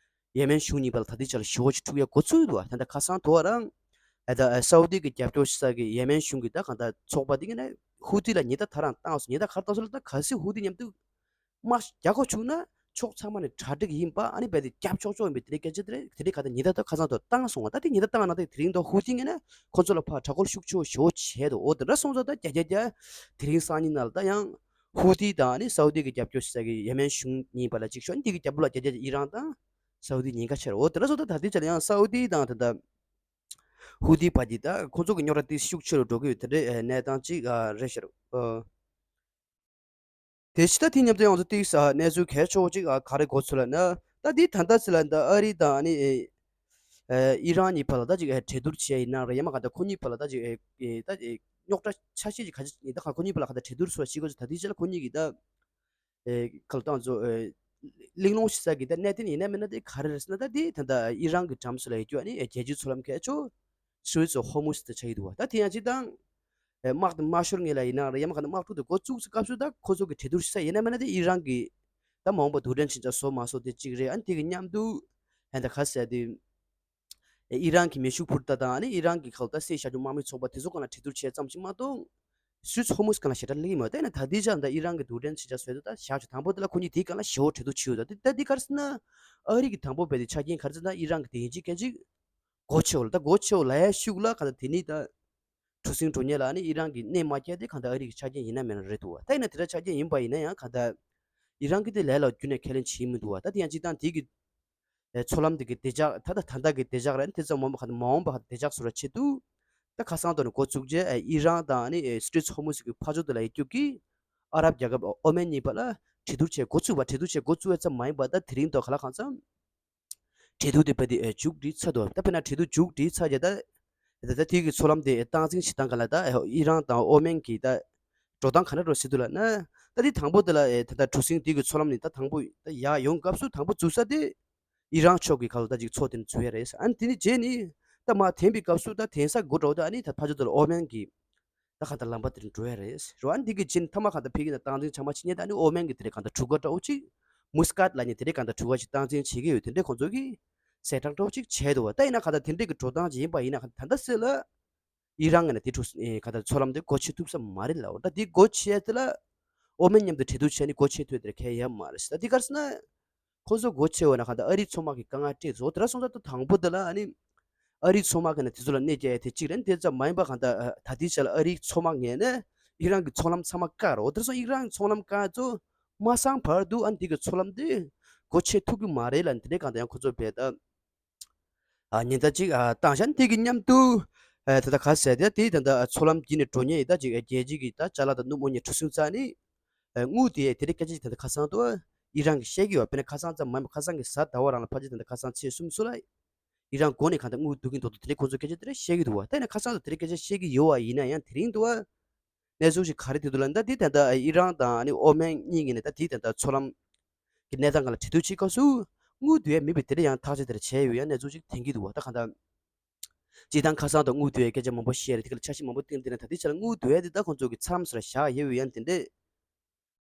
ཡེ་མེན་གཞུང་གཉིས་བར་ལ་ད་ལྟའི་ཆར་ཞེ་པོ་ཅིག་འཁྲུག་ཡ་འགོ་ཚུགས་འདུག་བ། ད་ལྟ་ཁ་སང་དོ་རང་ཨ་ད་ཨ་སའུ་ཏི་གི་རྒྱབ་སྐྱོར་ཞིག་ས་གི་ཡེ་མེན་གཞུང་གི་ད་གང་ལྟར་ཚོགས་པ་དེ་གི་ནས་ཧུ་ཏི་ལ་ཉེན་བརྡ་ད་རང་བཏང་སོང་། ཉེན་བརྡ་ག་རེ་བཏང་སོང་ལབ་ན། གལ་སྲིད་ཧུ་ཏི་མཉམ་དུ་དམག་རྒྱག་དགོས་བྱུང་ན་ཕྱོགས་ཚང་མ་ནས་གྲ་སྒྲིག་ཡིན་པ། ཨ་ནི་རྦད་དེ་རྒྱབ་ཕྱོགས་ཕྱོགས་ཡིན་པའི་དེ་འདྲའི་སྐད་ཆ་དེ་རེད། དེ་འདྲའི་ག་ད་ཉེན་བརྡ་ད་ཁ་སང་དོ་བཏང་སོང་བ། ད་དེ་ཉེན་བརྡ་བཏང་ན་ད་དེ་རིང་དོ་ཧུ་ཏི་ངོས་ནས་ཁོ་ཚོ་ལ་ཕར་དྲག་རྒོལ་ཤུགས་ཆེ་བོ་ཞེ་པོ་བྱས་འདུག་འོ་དེ་འདྲ་སོང་ཙང་ད་བརྒྱ་ཆ་བརྒྱ་དེ་རིང་སང་ཉིན་ནང་ལ་ད་ཡང་ཧུ་ཏི་དང་ཨ་ནི་སའུ་ཏི་གི་རྒྱབ་སྐྱོར་ཞིག་ས་གི་ཡེ་མེན་གཞུང་གཉིས་བར་ལ་ཅིག་ཤོག་ཨ་ནི་དེ་གི་རྒྱབ་ལོགས་ལ་བརྒྱ་ཆ་བརྒྱ་ཨི་རན་དང་སའུ་ཏི་ཉེན་ཁ་ཆེ་རེད། འོ་དེ་འདྲ་སོང་ཙང་ད་ལྟའི་ཆར་ཡང་སའུ་ཏི་དང་ད་ལྟ་ཧུ་ཏི་བར་གྱི་ད་ཁོ་ཚོ་གི་རྙོག་དྲ་དེ་ཤུགས་ཆེ་རུ་འགྲོ་གི་ཡོད། དེ་འདྲའི་གནས་སྟངས་ཅིག་རེད་ཤག་དེ་ཕྱི་ད་དེ་མཉམ་དུ་ཡང་ཚོ་ཏིག་ས་གནས་ཚུལ་གལ་ཆེ་བོ་ཅིག་ག་རེ་གོ་ཚུལ་ལ་ན། ད་དེ་ད་ལྟ་ཚེ་ལ་ད་ཨ་རི་དང་ཨ་ནི་ཨི་རན་གཉིས་བར་ལ་ད་ཅིག་གྲོས་བསྡུར་བྱས་ཡིན་ན་རེད། ཡང་མ་ག་ད་ཁོ་གཉིས་བར་ལ་ད་ཅིག་ད་རྙོག་དྲ་ཆ་ཤས་ཅིག་ག་ཅིག་ཡིན་ད་ག་ཁོ་གཉིས་བར་ལ་ག་ད་གྲོས་བསྡུར་སོགས་བྱེད་དགོས་ཚུལ། ད་དེ་ཕྱི་ལ་ཁོ་གཉིས་ཀྱིས་ད་ག་ལ་ད་ཚོ་གླེང་སློང་བྱེད་ས་གི་ད་གནད་དོན་ཡིན་ན་མིན་ན་དེ་ག་རེ་རེད་ཟེར་ན། ད་དེ་ད་ལྟ་ཨི་རན་གྱི་འགྲམ་སུ་ལ་ཡོད་རྒྱུ་ཨ་ནི་རྒྱལ་སྤྱིའི་མཚོ་ལམ་ཁ་ཕྱོགས་Straits of Hormuz་དེ་ཆགས་ཀྱི་འདུག་བ། ད་དེ་ཡང་ཅིག་དང་། ཨེ་དམག་དེ་མ་ཤོར་སྔོན་ལ་ཡིན་ན་རེད། ཡང་མ་ག་ནས་དམག་འཁྲུག་དེ་འགོ་བཙུགས་སྐབས་སུ་ད་ཁོ་ཚོ་གི་གྲོས་བསྡུར་ཞིག་ས་ཡིན་ན་མིན་ན་དེ་ཨི་རན་གི་ད་མ་འོངས་པ་རྡུལ་ཕྲན་མཚོན་ཆ་བཟོ་མ་བཟོ་དེ་གཅིག་རེད། ཨ་ནི་དེ་གི་མཉམ་དུ་ཨེ་ད་ག་ཟེར་དེ་ཨེ་ཨི་རན་གི་མེ་ཤུགས་འཕུར་མདའ་དང་ཨ་ནི་ཨི་རན་གི་ག་ལ་ད་སའི་ཞབས་ཞུ་དམག་མི་ཚོགས་པ་དེ་ཚོ་སྒང་ལ་གྲོས་བསྡུར་བྱས་ཙམ་ཞིག་མ་གཏོགས་Straits of Hormuz་སྒང་ལ་ཞེ་དྲག་སླེབས་ཀྱི་མེད། དེ་ན་ད་ལྟའི་ཆར་ད་ཨི་རན་གི་རྡུལ་ཕྲན་མཚོན་ཆ་བཟོས་དུས་ད་བཞག་ཆོག་དང་པོ་དེ་ལ་ཁོ་གཉིས་དེའི་སྒང་ལ་ཞེ་པོ་གྲོས་བསྡུར་བྱས་ཡོད། ད་དེ་ད་དེ་ག་རེ་ཟེར་ན་ཨ་རི་གི་དང་པོ་བས་དེ་ཆ་རྐྱེན་ག་རེ་ཟེར་ན་ཨི་རན་གི་དེ་ཡིན་གཅིག་མིན་གཅིག་སྒོ་ཕྱེ་བ་ལ། ད་སྒོ་ཕྱེ་བ་ལ་ཡ་ཤུགས་ལ་ག་ད་དེ་ནི་ད་གྲུ་གཟིངས་འགྲོ་མཁན་ལ་ཨ་ནི་ཨི་རན་གྱིས་གནས་མ་བསྐྱལ་དེ་གང་ལྟར་ཨ་རི་གི་ཆ་རྐྱེན་ཡིན་ན་མིན་ན་རེད་འདུག་བ། ད་ཡིན་ན་དེ་འདྲ་ཆ་རྐྱེན་ཡིན་པ་ཡིན་ན་ཡང་གང་ལྟར་ཨི་རན་གྱིས་དེ་ལས་ལ་རྒྱུན་ནས་ཁས་ལེན་བྱེད་མི་འདུག་བ། ད་དེ་ཡང་སྤྱིར་བཏང་དེ་གི་ཨེ་མཚོ་ལམ་དེ་གི་བདེ་འཇགས་ད་ལྟ་ད་ལྟ་གི་བདེ་འཇགས་རེད། དེ་ཙམ་མ་འོངས་པ་གང་ལྟར་མ་འོངས་པ་གང་ལྟར་བདེ་འཇགས་བཟོ་ར་ཆེད་དུ་ད་ཁ་སང་དུ་ནས་འགོ་བཙུགས་རྗེས་ཨེ་ཨི་རན་དང་ཨ་ནི་ཨེ་Straits of Hormuz་གི་ཕ་ཕྱོགས་དེ་ལ་ཡོད་རྒྱུ་གི་ཨ་རབ་རྒྱལ་ཁབ་ཨོ་མན་གཉིས་བར་ལ་གྲོས་བསྡུར་བྱས་འགོ་ཚུགས་པ། གྲོས་བསྡུར་བྱས་འགོ་བཙུགས་པ་ཙམ་མ་ཡིན་པ་ད་དེ་རིང་ཐོག་ག་ལ་གང་འཚམ། གྲོས་བསྡུར་དེ་བས་དེ་མཇུག་སྒྲིལ་ཚར་འདུག་ད་དཔེར་ན་གྲོས་བསྡུར་མཇུག་སྒྲིལ་ཚར་རྗེས་ད་ད་ལྟ་དེ་གི་མཚོ་ལམ་དེ་སྟངས་འཛིན་བྱེད་སྟངས་ག་ལ་ད་ཨི་རན་དང་ཨོ་མན་གྱི་ད་འགྲོ་སྟངས་ག་འདྲ་འགྲོ་སྲིད་འདུག་ལབ་ན། ད་དེ་དང་པོ་དེ་ལ་ད་ལྟ་གྲུ་གཟིངས་དེ་གི་མཚོ་ལམ་ནས་ད་དང་པོ་ད་ཡར་ཡོང་སྐབས་སུ་དང་པོ་འཛུལ་ས་དེ་ཨི་རན་ཕྱོགས་ཀྱི་ཁ་ལ་ད་ཅིག་མཚོ་དེ་ནས་འཛུལ་ཡ་རེད། ཨ་ནི་དེ་ནས་རྗེས་ནས་ད་མར་འཐེན་པའི་སྐབས་སུ་ད་འཐེན་ས་དགོས་འདྲ་བོ་ད་ཨ་ནི་ད་ཕ་ཕྱོགས་དེ་ལ་ཨོ་མན་གྱི་ད་གང་ལྟར་ལམ་པ་དེར་འགྲོ་ཡ་རེད། རོ་ཨན་འདི་གི་ཅིན་ཐ་མ་གང་ལྟར་ཕ་གི་ནས་སྟངས་འཛིན་ཚང་མ་བྱེད་མཁན་ད་ཨ་ནི་ཨོ་མན་གྱི་དེ་འདྲའི་གང་ལྟར་གྲུ་ཁ་འདྲ་བོ་ཅིག་མུ་སི་ཀཱད་ལབ་མཁན་དེ་འདྲའི་གང་ལྟར་གྲུ་ཁ་ཅིག་སྟངས་འཛིན་བྱེད་ཀྱི་ཡོད། དེ་འདྲའི་ཁོང་ཚོ་གིས་ཟད་གྲང་འདྲ་བོ་ཅིག་བྱས་འདུག་བ། ད་ཡིན་ན་གང་ལྟར་དེ་འདྲའི་གི་འགྲོ་སྟངས་ཅིག་ཡིན་པ་ཡིན་ན་གང་ལྟར་ད་ལྟ་སྲིད་ལ་ཨི་རན་ངོས་ནས་དེ་གྲུ་གང་ལྟར་མཚོ་ལམ་དེ་སྒོ་ཕྱེ་ཐུབ་ས་མ་རེད་ལབ། ད་དེ་སྒོ་ཕྱེ་ཡ་དེ་ལ་ཨོ་མན་མཉམ་དུ་གྲོས་བསྡུར་བྱས་ནས་སྒོ་ཕྱེ་ཐུབ་དེར་གལ་ཡོད་མ་རེད། ད་དེ་ག་རེ་ཟེར་ན། ཁོ་ཚོ་སྒོ་ཕྱེ་བ་ན་གང་ལྟར་ཨ་རིའི་མཚོ་དམག་གི་དཀའ་ངལ་འཕྲད་སོང་། དེ་འདྲ་སོང་ཙང་ད་དང་པོ་དེ་ལ་ཨ་ནི་ཨ་རིའི་མཚོ་དམག་གི་ནས་དེ་ཚོ་ལ་གནོད་སྐྱེལ་ཡ་དེ་གཅིག་རེད། དེ་ཙམ་མ་ཡིན་པ་གང་ལྟར་ད་ལྟའི་ཆ་ལ་ཨ་རིའི་མཚོ་དམག་ངོས་ནས་ཨི་རན་གྱི་མཚོ་ལམ་ཚང་མ་བཀག་རོགས། དེ་འདྲ་སོང་ཨི་རན་གྱི་མཚོ་ལམ་བཀག་ཚོ་མ་སང་བར་དུ་ཨ་ནི་དེ་གི་མཚོ་ལམ་དེ་སྒོ་ཕྱེ་ཐུབ་ཀྱི་མ་རེད་ལབ་ནས་དེ་འདྲའི་གང་ལྟར་ཡང་ཁོ་ཚོ་བས་ད་ཉེན་བརྡ་ཅིག་བཏང་བཞག་དེ་གི་མཉམ་དུ་ད་ལྟ་ག་ཟེར་དེ་དེ་ད་ལྟ་མཚོ་ལམ་བརྒྱུད་ནས་འགྲོ་མཁན་ཡི་ད་ཅིག་རྒྱལ་སྤྱི་གི་ད་ཅ་ལག་དང་སྣུམ་འོ་མའི་གྲུ་གཟིངས་རྩ་ནི་དངུལ་དེ་དེ་འདྲའི་སྐད་ཆ་ཅིག་ད་ལྟ་ཁ་སང་དུ་ཨི་རན་གྱིས་བཤད་ཀྱི་ཡོད། དཔེར་ན་ཁ་སང་ཙམ་མ་ཡིན་པར་ཁ་སང་གི་གཟའ་ཟླ་བ་རང་ལ་ཕལ་ཆེར་ད་ལྟ་ཁ་སང་ཚེས་གསུམ་སུ་ལ་ཨི་རན་འགོ་ནས་གང་ལྟར་དངུལ་བསྡུ་གིན་འདུག་འདུག་དེ་འདྲའི་ཁོང་ཚོས་སྐད་ཆ་དེ་འདྲ་བཤད་ཀྱི་འདུག་བ། ད་ཡིན་ན་ཁ་སང་དུ་དེ་འདྲའི་སྐད་ཆ་བཤད་ཀྱི་ཡོད་བ་ཡིན་ན་ཡང་དེ་རིང་དུ་བ་གནས་ཚུལ་ཞིག་ག་རེ་དེ་འདུག་ལབ་ན། ད་དེ་ད་ལྟ་ཨི་རན་དང་ཨ་ནི་ཨོ་མན་གཉིས་ཀྱི་ནས་ད་དེ་ད་ལྟ་མཚོ་ལམ་གྱི་གནས་སྟངས་སྒང་ལ་གྲོས་བསྡུར་བྱེད་སྐབས་སུ་དངུལ་བསྡུ་ཡ་མེད་པའི་དེ་འདྲ་ཡང་ཐག་གཅོད་དེ་འདྲ་བྱས་ཡོད་ཡ་གནས་ཚུལ་ཞིག་ཐོན་གྱི་འདུག་བ། ད་གང་ལྟར་སྤྱིར་བཏང་ཁ་སང་དུ་དངུལ་བསྡུ་ཡའི་སྐད་ཆ་མང་པོ་བཤད་རེད། དེ་ག་ལ་འཆར་གཞི་མང་པོ་བཏིང་དེ་ནས་ད་ལྟའི་ཆ་ལ་དངུལ་བསྡུ་ཡ་དེ་ད་ཁོང་ཚོ་གི་མཚམས་སུ་ལ་བཞག་ཡོད་ཡ་དེ་འདྲའི་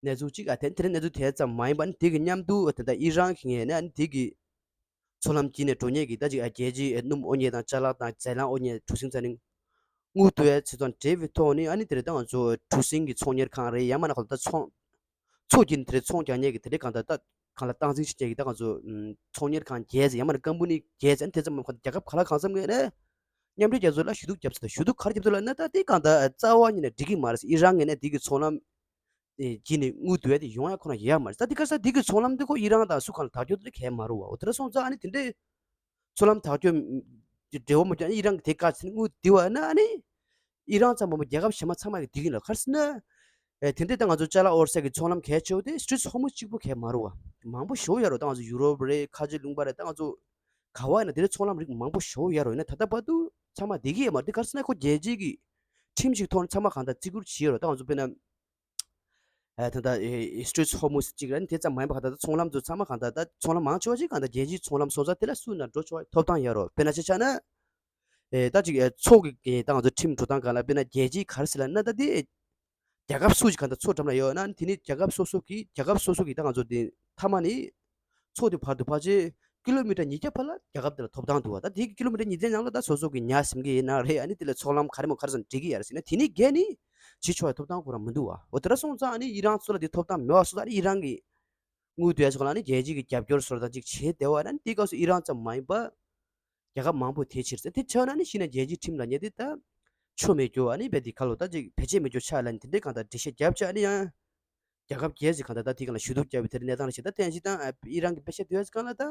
གནས་ཚུལ་ཅིག་ཨ་དེ་དེ་འདྲའི་གནས་ཚུལ་དེ་ཙམ་མ་ཡིན་པ་ནི་དེ་གི་མཉམ་དུ་ད་ལྟ་ཨི་རན་གྱི་ངོས་ནས་ཨ་ནི་དེ་གི་མཚོ་ལམ་དཀྱིལ་ནས་འགྲོ་མཁན་གྱི་ད་ཅིག་ཨ་རྒྱལ་སྤྱིའི་སྣུམ་འོ་མ་དང་ཅ་ལག་དང་རྫས་ལངས་འོ་མ་གྲུ་གཟིངས་རྩ་ནི་དངུལ་བསྡུ་ཡ་ཚེ་ཚོང་འབྲེལ་བའི་ཐོག་ནས་ཨ་ནི་དེ་རེད། ད་ང་ཚོ་གྲུ་གཟིངས་ཀྱི་ཚོང་གཉེར་ཁང་རེད། ཡང་མིན་ན་ཁོ་ད་ཚོང་མཚོ་དཀྱིལ་ནས་དེ་རེད་ཚོང་རྒྱག་མཁན་གྱི་དེ་རེད་གང་ལྟར་ད་གང་ལ་སྟངས་འཛིན་བྱེད་མཁན་གྱི་ད་ང་ཚོ་ཚོང་གཉེར་ཁང་བརྒྱད་ཙམ་ཡང་མིན་ན་ཀམ་པ་ནི་བརྒྱད་ཙམ་ཨ་ནི་དེ་ཙམ་མ་ཁོ་རྒྱལ་ཁབ་ག་ལ་གང་འཚམ་ངོས་ནས་མཉམ་འབྲེལ་རྒྱལ་ཚོགས་ལ་ཞུ་གཏུག་བརྒྱབ་ཚུལ་དང་ཞུ་གཏུག་ག་རེ་བརྒྱབ་འདུག་ལབ་ན། ད་དེ་གང་ལྟར་རྩ་བ་ཉིད་ནས་འགྲིག་གི་མ་རེད། ཨི་རན་ངོས་ནས་དེ་གི་ཚོང་ལམ་གྱི་ནས་དངུལ་བསྡུ་ཡ་དེ་ཡོང་ཡ་ཁོ་ན་ཡོད་ཡ་མ་རེད། ད་དེ་ག་ས་དེ་གི་ཚོང་ལམ་དེ་ཁོ་ཨི་རན་དང་སུ་གང་ལ་བདག་སྐྱོང་དེ་གལ་མ་རུང་བ། འོ་དེ་འདྲ་སོང་ཙང་ཨ་ནི་དེ་འདྲའི་མཚོ་ལམ་བདག་སྐྱོང་འབྲེལ་བ་མ་བྱུང་ཨ་ནི་ཨི་རན་གྱི་དེ་ག་ཚོད་དངུལ་བསྡུ་བ་ན་ཨ་ནི་ཨི་རན་ཙམ་མ་རེད་རྒྱལ་ཁབ་གཞན་མ་ཚང་མ་གི་བསྡད་ཀྱི་ཡིན་ལ། ག་རེ་ཟེར་ན་ཨེ་དེ་འདྲའི་ད་ང་ཚོ་ཅ་ལག་འོར་ས་གི་ཚོང་ལམ་གལ་ཆེ་བོ་དེ་Straits of Hormuz་གཅིག་པོ་གལ་མ་རུང་བ། མང་པོ་ཞེ་པོ་ཡོད་རེད། ད་ང་ཚོ་ཡུ་རོབ་རེད། ཁ་ཆེ་ལུང་པ་རེད། ད་ང་ཚོ་ག་བ་ཡིན་ན་དེ་འདྲའི་ཚོང་ལམ་རིགས་མང་པོ་ཞེ་པོ་ཡོད་རེད། ཡིན་ན་ད་ལྟ་བར་དུ་ཚང་མ་བསྡད་ཀྱི་ཡོད་མ་རེད། དེ་ག་རེ་ཟེར་ན་ཁོ་རྒྱལ་སྤྱིའི་གི་ཁྲིམས་ཤིག་ཐོག་ནས་ཚང་མ་གང་ལྟར་བརྩི་བཀུར་བྱས་ཡོད་རེད། ད་ང་ཚོ་དཔེར་ན། ཨ་ད་ལྟ་ཨེ་Straits of Hormuz་གཅིག་རེད། དེ་ཙམ་མ་ཡིན་པ་གང་ལྟར་ད་ཚོང་ལམ་ཚོ་ཚང་མ་གང་ལྟར་ད་ཚོང་ལམ་མང་ཆེ་བ་ཅིག་གང་ལྟར་རྒྱལ་སྤྱིའི་ཚོང་ལམ་སོང་ཙང་དེ་ལ་སུ་ན་འགྲོ་ཆོག་པའི་ཐོབ་ཐང་ཡོད་རེད། དཔེར་ན་ཆ་བཞག་ན་ཨེ་ད་ཅིག་ཨེ་མཚོ་གི་ཨེ་ད་ང་ཚོ་ཁྲིམས་འགྲོ་སྟངས་སྒང་ལ་དཔེར་ན་རྒྱལ་སྤྱིའི་ག་རེ་ཟེར་ལབ་ན་ད་དེ་རྒྱལ་ཁབ་སུ་ཞིག་གང་ལྟར་མཚོ་འགྲམ་ལ་ཡོད་ན་དེ་ནི་རྒྱལ་ཁབ་སོ་སོ་གི་རྒྱལ་ཁབ་སོ་སོ་གི་ད་ང་ཚོ་དེ་མཐའ་མ་ནི་མཚོ་དེ་བར་དུ་ཕལ་ཆེར་ ཀི་ལོ་མི་ཊར་ཉིས་བརྒྱ་བར་ལ་རྒྱལ་ཁབ་དེ་ལ་ཐོབ་ཐང་འདུག་བ། ད་དེ་ཀི་ལོ་མི་ཊར་ཉིས་བརྒྱ་ནང་ལ་ད་སོ་སོ་གི་ཉ་ཟིན་གྱི་ཡིན་ན་རེད། ཨ་ནི་དེ་ལ་ཚོགས་ལམ་ག་རེ་མོ་ག་རེ་ཟིན་འགྲིག་གི་ཡ་རེད་ཟེར་ན། དེ་ནི་བརྒལ་ནི་བྱེད་ཆོག་པའི་ཐོབ་ཐང་ཁོ་རང་མི་འདུག་བ། འོ་དེ་འདྲ་སོང་ཙང་ཨ་ནི་ཨི་རན་ཚོ་ལ་དེ་ཐོབ་ཐང་མེད་པ་སོང་ཙང་ཨ་ནི་ཨི་རན་གྱི་དངུལ་བསྡུ་ཡ་ཚོ་ལ་ཨ་ནི་རྒྱལ་སྤྱི་གི་རྒྱབ་སྐྱོར་བཟོ་འདྲ་ཅིག་བྱས་བསྡད་པ་ན། ཨ་ནི་དེའི་སྐབས་སུ་ཨི་རན་ཙམ་མ་ཡིན་པ་རྒྱལ་ཁབ་མང་པོ་དེ་ཕྱིར་ཟེར། དེ་ཆགས་ན་ནི་གཞི་ནས་རྒྱལ་སྤྱིའི་ཁྲིམས་ལ་ཉེ་དེ་ད་ཆོ་མེད་རྒྱུ་ཨ་ནི་བས་དེ་ཁ་ལོ་ད་ཅིག་བེད་སྤྱད་མེད་རྒྱུ་ཆགས་ལ་ནི་དེ་འདྲའི་གང་ལྟར་འགྲེལ་བཤད་རྒྱབ་ཆ་ཨ་ནི་ཡང་རྒྱལ་ཁབ་བརྒྱད་ཅིག་གང་ལྟར་ད་དེ་གང་ལ་ཞུ་གཏུག་རྒྱབ་པའི་དེ་འདྲའི་གནས་སྟངས་ལ་བྱེད། ད་དེ་ཡང་སྤྱིར་བཏང་ཨི་རན་གྱི་དཔེ་ཆ་བསྡུས་ཡ་གང་ལ་ད་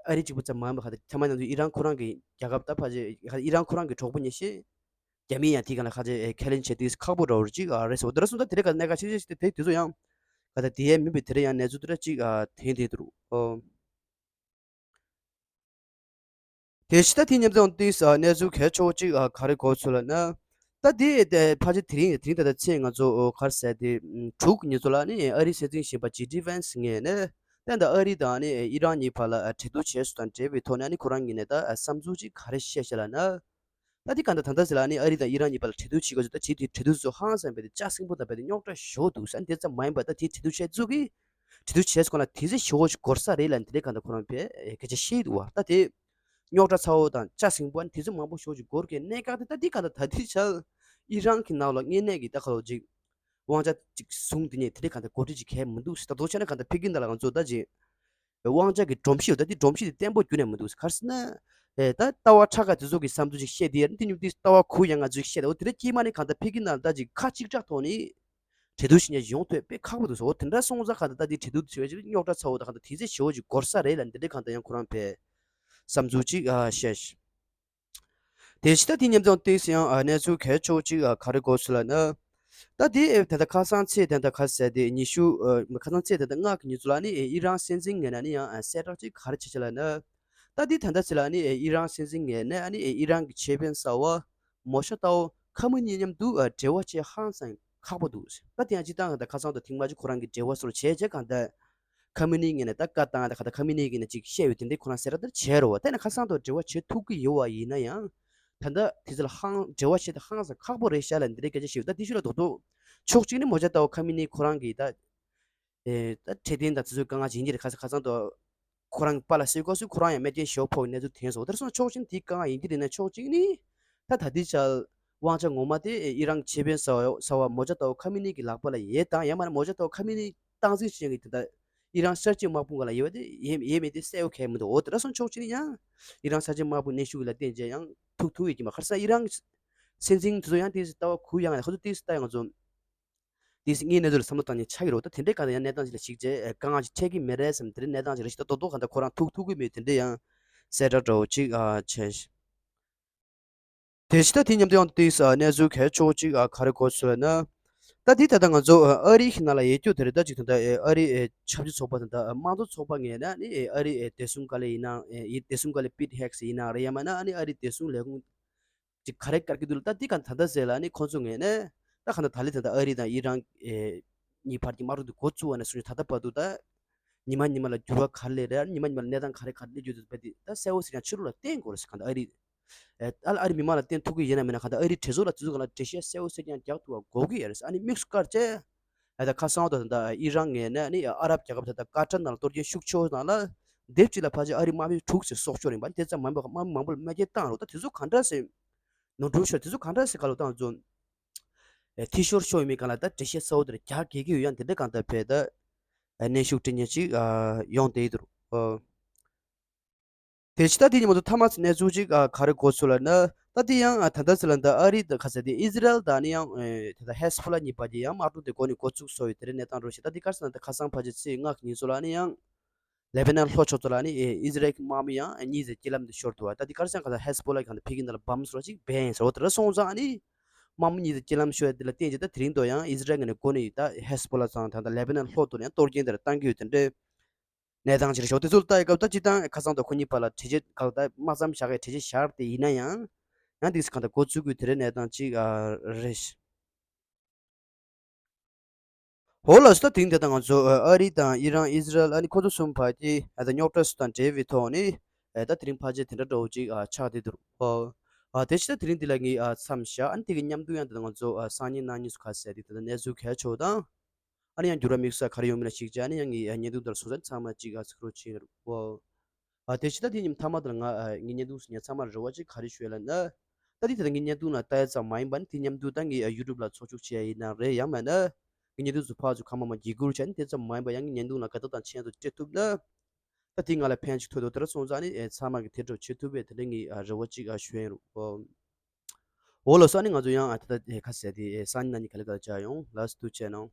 ཨ་རི་གཅིག་པུ་ཙམ་མ་ཡིན་པ་གང་ལྟར་ཐ་མ་ནང་དུ་ཨི་རན་ཁོ་རང་གི་རྒྱལ་ཁབ་ད་ཕལ་ཆེར་ཨི་རན་ཁོ་རང་གི་གྲོགས་པོ་ཉེ་ཤས་རྒྱ་མི་ཡང་དེ་གང་ལ་ཁ་ཆེ་ཁས་ལེན་བྱེད་དུས་ཁག་པོ་འདྲ་བོ་ཅིག་ཨ་རེད་ཟེར། འོ་དེ་འདྲ་སོང་ད་དེ་འདྲའི་གང་ལ་གནད་འགག་ཆེ་ཤོས་ཤིག་དེ་དེ་ཚོ་ཡང་གང་ལྟར་དེ་ཡས་མིན་པའི་དེ་འདྲ་ཡང་གནས་ཚུལ་དེ་འདྲ་ཅིག་ཨ་ཐོན་བསྡད་འདུག་ཨོ། དེ་ཕྱི་ད་དེ་མཉམ་དུ་ཏིས་གནས་ཚུལ་གལ་ཆེ་བོ་གཅིག་ག་རེ་གོ་ཚུལ་ལ་ན། ད་དེ་ཕལ་ཆེར་དེ་རིང་དེ་རིང་ད་ལྟ་ཚེས་ང་ཚོ་ག་རེ་ཟེར་དེ་དྲུག་ཉིན་ཚོ་ལ་ནི་ཨ་རིའི་སྲིད་འཛིན་གཞོན་པ་ཇེ་ཌི་ཝན་སི་ངོས་ནས་ད་ལྟ་ཨ་རི་དང་ནི་ཨི་རན་གཉིས་བར་ལ་གྲོས་བསྡུར་བྱས་སུ་དང་འབྲེལ་བའི་ཐོག་ནས་ནི་ཁོ་རང་ངོས་ནས་ད་བསམ་ཚུལ་གཅིག་ག་རེ་བཤད་ཤག་ལ་ན། ད་དེ་ག་འདྲ་ད་ལྟ་ཟེར་ལ་ནི་ཨ་རི་དང་ཨི་རན་གཉིས་བར་ལ་གྲོས་བསྡུར་བྱེད་དགོས་ཚུལ་ད་བྱེད་དུས་གྲོས་བསྡུར་ཚོ་ཧང་སང་བས་དེ་ལྕགས་སྲིན་པོ་དང་བས་དེ་རྙོག་དྲ་ཞོ་འདུག་ས་དེ་ཙམ་མ་ཡིན་པ་ད་དེ་གྲོས་བསྡུར་བྱས་ཚུལ་གྱི་གྲོས་བསྡུར་བྱས་སྐོར་ལ་དེ་ཚོ་ཞེ་པོ་ཅིག་འགོར་ས་རེད་ལ་འདི་འདྲའི་གང་ལྟར་ཁོ་རང་བས་སྐད་ཆ་བཤད་འདུག་བ། ད་དེ་རྙོག་དྲ་ཚ་བོ་དང་ལྕགས་སྲིན་པོ་ཨ་ནི་དེ་ཚོ་མང་པོ་ཞེ་པོ་ཅིག་འགོར་གི་གནད་འགག་དེ་ད་འདི་གང་ལྟར་ད་ལྟའི་ཆར་ཨི་རན་གྱི་ནང་ལ་དངོས་གནས་ཀྱི་ད་ཁ་ལོ་ཅིག་དབང་ཆ་ཅིག་བཟུང་དེ་ནས་དེ་འདྲའི་གང་ལྟར་འགོ་ཁྲིད་ཅིག་གལ་མི་འདུག་ཟེར། ད་དོ་བྱས་ན་གང་ལྟར་ཕ་གི་ནང་ལ་ང་ཚོ་ད་ཅིག་དབང་ཆ་གི་སྒྲོམ་གཞི་ཡོད། ད་འདི་སྒྲོམ་གཞི་དེ་བརྟན་པོ་རྒྱུན་ནས་མི་འདུག་ཟེར། ག་རེ་ཟེར་ན། ཨེ་ད་ལྟ་བ་ཁྲ་ཁ་དེ་ཚོ་གི་བསམ་ཚུལ་ཅིག་བཤད་དེ་ཡར་འདི་ཉུབ་དེ་ལྟ་བ་གུ་ཡངས་ང་ཚོས་བཤད་ད་འོ་དེ་འདྲ་སྐྱེས་མ་ནི་གང་ལྟར་ཕ་གི་ནང་ལ་ད་ཅིག་ཁ་གཅིག་གྲགས་ཐོག་ནི། གྲོས་བསྡུར་ཞིག་ཉན་ཡོང་ཐོས་དཔེ་ཁག་པོ་འདུག་ཟེར། འོ་དེ་འདྲ་སོང་ཙང་ག་ད་ལྟ་དེ་གྲོས་བསྡུར་བྱེད་པའི་རྙོག་དྲ་ཚ་བོ་དང་ག་ད་དེ་ཚེ་ཞེ་བོ་ཅིག་འགོར་ས་རེད་ལ་འདི་འདྲའི་གང་ད་ཡང་ཁོ་རང་པས་བསམ་ཚུལ་ཅིག་ཨ་བཤད་ཤག་དེ་ཕྱི་ད་དེ་མཉམ་དུ་ཏིས་ཡང་ཨ་གནས་ཚུལ་གལ་ཆེ་བོ་ཅིག་ཨ་ག་རེ་གོ་སོང་ལབ་ན། ད་དེ་ཨེ་ད་ལྟ་ཁ་སང་ཚེས་དེ་ད་ག་ཟེར་དེ་ཉི་ཤུ་ཨ་ཁ་སང་ཚེས་དེ་ད་ལྔ་གི་ཉིན་ཚོ་ལ་ནི་ཨེ་ཨི་རན་སྲིད་འཛིན་ངོས་ནས་ནི་ཡང་ཨ་གསལ་བསྒྲགས་ཅིག་ག་རེ་བྱས་ཤག་ལབ་ན། ད་དེ་ད་ལྟ་ཚེ་ལ་ནི་ཨེ་ཨི་རན་སྲིད་འཛིན་ངོས་ནས་ཨ་ནི་ཨེ་ཨི་རན་གྱི་ཆེ་དཔོན་གསར་བ་མོ་ཤ་ཏའོ་ཁ་མི་ནི་མཉམ་དུ་ཨ་འབྲེལ་བ་བྱེད་ཧང་སང་ཁག་པོ་འདུག་ད་དེ་ཡང་སྤྱིར་བཏང་ད་ཁ་སང་དུ་ཐེངས་མ་གཅིག་ཁོ་རང་གི་འབྲེལ་བ་སོར་བྱས་བྱས་གང་ལྟར་ཁ་མི་ནི་ངོས་ནས་ད་བཀའ་བཏང་ད་ག་ད་ཁ་མི་ནི་གི་ནས་ཅིག་བཤད་ཡོད་དེ་འདྲའི་ཁོ་རང་གསལ་བསྒྲགས་དེ་བྱས་རོ་བ། དེ་ནས་ཁ་སང་དུ་འབྲེལ་བ་བྱེད་ཐུབ་ཀྱི་ཡོད་བ་ཡིན་ན་ཡང་། ད་ལྟ་དེ་ཚོ་ལ་ཧང་འབྲེལ་བ་བྱེད་ད་ཧང་སང་ཁག་པོ་རེད་ཤག་ལ་འདི་འདྲའི་སྐད་ཆ་བཤད་ཡོད། ད་དེ་ཤུ་ལ་རྡོག་རྡོག་ཕྱོགས་གཅིག་ནི་མོ་ཇ་ཏའོ་ཁ་མི་ནི་ཁོ་རང་གི་ད་ཨེ་ད་འཕྲོད་བསྟེན་དང་དེ་ཚོའི་དཀའ་ངལ་ཇི་འདྲ་ཁ་ས་ཁ་སང་དུ་ཁོ་རང་གི་པཱ་ལགས་སེ་ཀོ་སུ་ཁོ་རང་ཡང་རྨས་སྐྱོན་ཞེ་པོ་ཕོག་གནས་ཚུལ་ཐོན་སོང་། དེར་སོང་ཕྱོགས་གཅིག་ནི་དེའི་དཀའ་ངལ་ཡིན་གྱི་རེད་ན་ཕྱོགས་གཅིག་ནི་ད་ད་ལྟའི་ཆར་དབང་ཆ་ངོ་མ་དེ་ཨི་རན་ཆེ་དཔོན་གསར་བ་མོ་ཇ་ཏའོ་ཁ་མི་ནི་གི་ལག་པ་ལ་ཡོད་དང་ཡང་མ་ན་མོ་ཇ་ཏའོ་ཁ་མི་ནི་སྟངས་འཛིན་བྱེད་མཁན་གྱི་དེ་ད་ཨི་རན་གསར་བརྗེ་དམག་དཔུང་ག་ལ་ཡོད་པ་དེ་ཡེ་ཡེ་མེད་དེ་གསལ་པོ་གལ་མི་འདུག་འོ་དེ་འདྲ་སོང་ཕྱོགས་གཅིག་ནི་ཡང་ཨི་རན་གསར་བརྗེ་དམག་དཔུང་གནོན་ཤུགས་ལ་བརྟེན་བྱས་ཡང་ཐུག་ཐུག་ཡོད་ཀྱི་མ་ཁར་ས་ཨི་རན་སྲིད་འཛིན་དེ་ཚོ་ཡང་དེ་ལྟ་བ་གུ་ཡངས་ཡང་ཁོ་ཚོ་དེ་ལྟ་ཡང་ཚོ། དེ་སྲིད་ངའི་གནས་ཚུལ་ལ་བསམ་བློ་བཏང་ནས་ཆགས་ཀྱི་རེད། ད་དེ་འདྲའི་གང་ལ་ཡང་གནས་སྟངས་ཅིག་ལ་ཞིག་བྱས་དཀའ་ངལ་ཅིག་འཕྲད་ཀྱི་མེད་རེད་བསམ་དེ་འདྲའི་གནས་སྟངས་ཅིག་རེད་ཞིག་ད་རྡོག་རྡོག་གང་ལྟར་ཁོ་རང་ཐུག་ཐུག་གི་མེད་དེ་འདྲའི་ཡང་གསལ་བསྒྲགས་འདྲ་བོ་ཅིག་ཨ་བྱས་ཤག་དེ་ཕྱི་ད་དེ་མཉམ་དུ་ཡང་དེ་གནས་ཚུལ་གལ་ཆེ་བོ་ཅིག་ཨ་ག་རེ་གོ་སོང་ལབ་ན། ད་དེ་ད་ལྟ་ང་ཚོ་ཨ་རི་གི་ནང་ལ་ཡོད་རྒྱུ་དེ་རེད། ད་ཅིག་ད་ལྟ་ཨ་རི་ཆབ་སྲིད་ཚོགས་པ་ད་ལྟ་དམངས་གཙོ་ཚོགས་པ་ངོས་ནས་ནི་ཨ་རི་བདེ་སྲུང་བཀའ་བློན་ཡིན་ན་བདེ་སྲུང་བཀའ་བློན་པིད་ཧེག་སི་ཡིན་ན་རེད། ཡང་མིན་ན་ཨ་ནི་ཨ་རི་བདེ་སྲུང་ལས་ཁུངས་ཅིག་ག་རེ་བཀར་གྱི་འདུག་ལ། ད་འདི་ག་ད་ལྟ་ཟེར་ལ་ནི་ཁོང་ཚོ་ངོས་ནས་ད་ག་ད་ད་ལི་ད་ལྟ་ཨ་རི་དང་ཨི་རན་གཉིས་བར་གྱི་དམག་འཁྲུག་འདི་འགོ་བཙུགས་པ་ནས་བཟུང་ནས་ད་ལྟ་བར་དུ་ད་ཉི་མ་ཉི་མ་ལ་འགྱུར་བ་ག་རེ་སླེབས་རེད། ཉི་མ་ཉི་མ་ལ་གནས་སྟངས་ག་རེ་ག་རེ་སླེབས་ཡོད་འདུག་པ་འདི་ད་གསལ་པོ་ཟེར་ཀྱང་ཕྱི་ལོགས་ལ་བསྟན་དགོས་རེད་ཟེར། ག་ད་ཨ་རི་ཨ་ཨ་རི་མི་མང་ལ་བསྟན་ཐུབ་ཀྱི་ཡིན་ན་མིན་ན་ག་ད་ཨ་རི་གྲོས་ཚོགས་ལ་དེ་ཚོ་ག་ལ་འགྲེལ་བཤད་གསལ་པོ་ཟེར་ཀྱང་རྒྱག་ཐུབ་པ་དགོས་ཀྱི་ཡོད་རེད་ཟེར། ཨ་ནི་དམིགས་སུ་བཀར་བྱས་ཨ་ད་ཁ་སང་བ་ད་ད་ཨི་རན་ངོས་ནས་ཨ་ནི་ཨ་རབ་རྒྱལ་ཁབ་ད་ད་ཀ་ཏར་ནང་ལ་གཏོར་སྐྱོན་ཤུགས་ཆེ་བོ་ནང་ལ། དེབ་ཅིག་ལ་ཕལ་ཆེར་ཨ་རིའི་དམག་མི་དྲུག་ཙམ་སྲོག་སྐྱོན་ཡིན་པ་དེ་ཙམ་མ་ཡིན་པ་དམག་མི་མང་པོ་ལ་རྨས་སྐྱོན་བཏང་རོགས། ད་དེ་ཚོ་ག་འདྲ་ཟེར་ནོར་འཁྲུལ་ཤོར་དེ་ཚོ་ག་འདྲ་ཟེར་ག་ལོ་བཏང་ཚོ་འཐུས་ཤོར་ཤོར་ཡོད་མེད་གང་ལ་ད་འགྲེལ་བཤད་གསལ་བོ་དེར་རྒྱག་དགོས་ཀྱི་ཡོད། ཡང་དེ་འདྲ་གང་ལྟར་བས་ད་གནོན་ཤུགས་སྤྲད་མཁན་ཅིག་ཡོང་བསྡད་ཡོད་འདུག་དེ་ཕྱི་ད་དེ་ཉིན་མ་ཚོ་མཐའ་མ་གནས་ཚུལ་ཅིག་ག་རེ་གོ་ཚུལ་ལ་ན། ད་དེ་ཡང་ད་ལྟ་ཚེ་ལ་ད་ཨ་རི་ད་ག་ས་དེ་ཨི་ཟི་རལ་དང་ནི་ཡང་ད་ལྟ་ཧེ་སི་བྷོ་ལ་གཉིས་བར་གྱི་ཡང་དམག་འཁྲུག་དེ་འགོ་ནས་འགོ་བཙུགས་སོ་ཡོད་དེ་རེད། གནས་སྟངས་རོ་ཞིག་ད་དེ་ག་རེ་ཟེར་ན་ད་ཁ་སང་ཕལ་ཆེར་ཚེས་ལྔ་གི་ཉིན་ཚོ་ལ་ནི་ཡང་ལེ་བྷ་ནན་ལྷོ་ཕྱོགས་ཚོ་ལ་ནི་ཨི་ཟི་རལ་གྱི་དམག་མི་ཡང་གཉིས་ཙམ་རྐྱེན་ལམ་དུ་ཤོར་འདུག་བ། ད་དེ་ག་རེ་ཟེར་ན་ག་ད་ཧེ་སི་བྷོ་ལ་གང་ད་ཕ་གི་ནང་ལ་བམ་སོ་ཅིག་སྦས་སོ། དེ་འདྲ་སོང་ཙང་ནི་དམག་མི་གཉིས་ཙམ་རྐྱེན་ལམ་ཤོར་ཡ་དེ་ལ་བརྟེན་བྱས་ད་དེ་རིང་དུ་ཡང་ཨི་ཟི་རལ་ངོས་ནས་འགོ་ནས་ད་ཧེ་སི་བྷོ་ལ་ཚང་ད་ད་ལེ་བྷ་ནན་ལྷོ་དུ་ནས་གཏོར་སྐྱོན་དེ་ལ་བཏང་གི་ཡོད་དེ་འདྲའི་གནས་སྟངས་ཅིག་རེད་ཤག་དེ་ཚོ་ལ་ལྟ་ཡི་སྐབས་ད་སྤྱིར་བཏང་ཁ་སང་དང་ཁོ་གཉིས་བར་ལ་གྲོས་ཆོད་གང་ལྟར་དམག་མཚམས་བཞག་གི་གྲོས་ཆོད་བཞག་དེ་ཡིན་ན་ཡང་ཡང་དེ་གང་ལྟར་འགོ་བཙུགས་དགོས་དེ་རེད། གནས་སྟངས་ཅིག་ཨ་རེད་ཤག་འོ་ལགས་སོ། ད་དེ་རིང་དེ་ད་ང་ཚོ་ཨ་རི་དང་ཨི་རན་ཨི་ཟི་རལ་ཨ་ནི་ཁོ་ཚོ་གསུམ་བར་གྱི་ཨ་ད་རྙོག་དྲ་སུ་དང་འབྲེལ་བའི་ཐོག་ནས་ཨ་ད་དེ་རིང་ཕལ་ཆེར་དེ་འདྲ་འདྲ་བོ་ཅིག་ཨ་ཆགས་བསྡད་འདུག་ཨ་དེ་ཕྱི་ད་དེ་རིང་འདི་ལ་ངས་ཨ་མཚམས་བཞག་ཨ་ནི་དེ་གི་མཉམ་དུ་ཡང་དེ་ད་ང་ཚོ་ཨ་སང་ཉིན་གནངས་ཉིན་སུ་ཁ་གསལ་དེ་ད་གནས་ཚུལ་གལ་ཆེ་བོ་དང་། ཨ་ནི་ཡང་འགྱུར་བ་དམིགས་བསལ་ག་རེ་ཡོང་མིན་ལ་གཞིགས་བྱས་ཨ་ནི་ཡང་ངས་ཉན་འདུག་ལྟར་སོང་ཙང་ཚང་མ་གཅིག་ཨ་ཚིག་རོགས་བྱེད་རོགས། ཨ་དེ་ཕྱི་ད་དེ་ཉིན་མཐའ་མ་དེར་ང་ཨ་ངའི་བརྙན་ཐུང་སུ་ཉན་ཚང་མར་རེ་བ་ཅིག་ག་རེ་ཞུ་ཡ་ལབ་ན། ད་དེ་དེ་ད་ངའི་བརྙན་ཐུང་ལ་ལྟ་ཡ་ཙམ་མ་ཡིན་པ་ནི་དེ་མཉམ་དུ་ད་ངའི་ཨ་ཡུ་ཊུབ་ལ་ཚོགས་ཞུགས་བྱེད་ཡ་ཡིན་ན་རེད། ཡང་མིན་ན་ངའི་བརྙན་ཐུང་ཚོ་ཕར་ཚུར་གང་མང་མང་བརྒྱུད་སྐུར་བྱས་ནས་དེ་ཙམ་མ་ཡིན་པ་ཡང་ངའི་བརྙན་ཐུང་ལ་དགའ་སྟོན་དང་མཆན་ཚོ་སྤྲད་ཐུབ་ན། ད་དེ་ང་ལ་ཕན་ཅིག་ཐོགས་འདུག་དེ་འདྲ་སོང་ཙང་ནི་ཨེ་ཚང་མ་གི་དེ་འདྲ་བྱེད་ཐུབ་པའི་དེ་འདྲ་ངའི་ཨ་རེ་བ་ཅིག་ཨ་ཞུ་ཡ་ཡིན་རུང་། འོ་ལགས་སོ། ཨ་ནི་ང་ཚོ་ཡང་ཨ་ད་ལྟ་ཨེ་ཁ་ཟས་དེ་ཨེ་སང་ཉིན་གནངས་ཉིན་ག་ལེ་ག་ལེ་བྱ་ཡོང་། ལགས་སོ། ཐུགས་རྗེ་གནང་།